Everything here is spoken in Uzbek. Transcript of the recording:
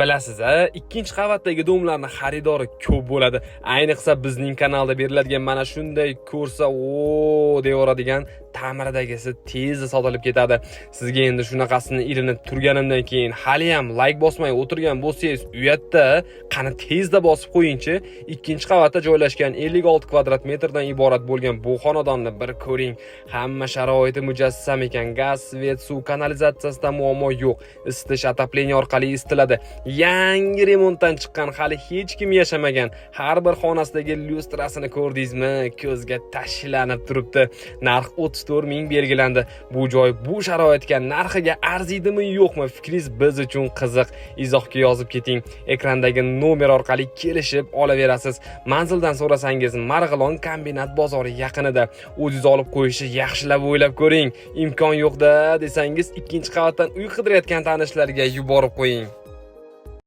Bilasiz a, ikkinchi qavatdagi дом larni xaridori ko'p bo'ladi. Ayniqsa bizning kanalda beriladigan mana shunday ko'rsa o deyaveradigan ta'miridagisi tezda sotilib ketadi. Sizga endi shunaqasini ilinib turganimdan keyin haliyam layk bosmay o'tirgan bo'lsangiz, uyatda, qani tezda bosib qo'yingchi. Ikkinchi qavatda joylashgan 56 kvadrat metrdan iborat bo'lgan bu xonadonni bir ko'ring. Hamma sharoiti mujassam ekan. Gaz, свет, suv, kanalizatsiyasida muammo yo'q. Isitish отопление orqali isitiladi. Yangi remontdan chiqqan, hali hech kim yashamagan. Har bir xonasidagi lyustrasini ko'rdingizmi? Ko'zga tashlanib turibdi. Narx 34 ming belgilandi. Bu joy bu sharoitga, narxiga arziydimi, yo'qmi? Fikringiz biz uchun qiziq. Izohga yozib keting. Ekrandagi nomer orqali kelishib olaverasiz. Manzildan so'rasangiz, Marg'ilon kombinat bozori yaqinida. O'zingiz olib qo'yishni yaxshilab o'ylab ko'ring. Imkon yo'qda desangiz, ikkinchi qavatdan uy qidirayotgan tanishlarga yuborib qo'ying.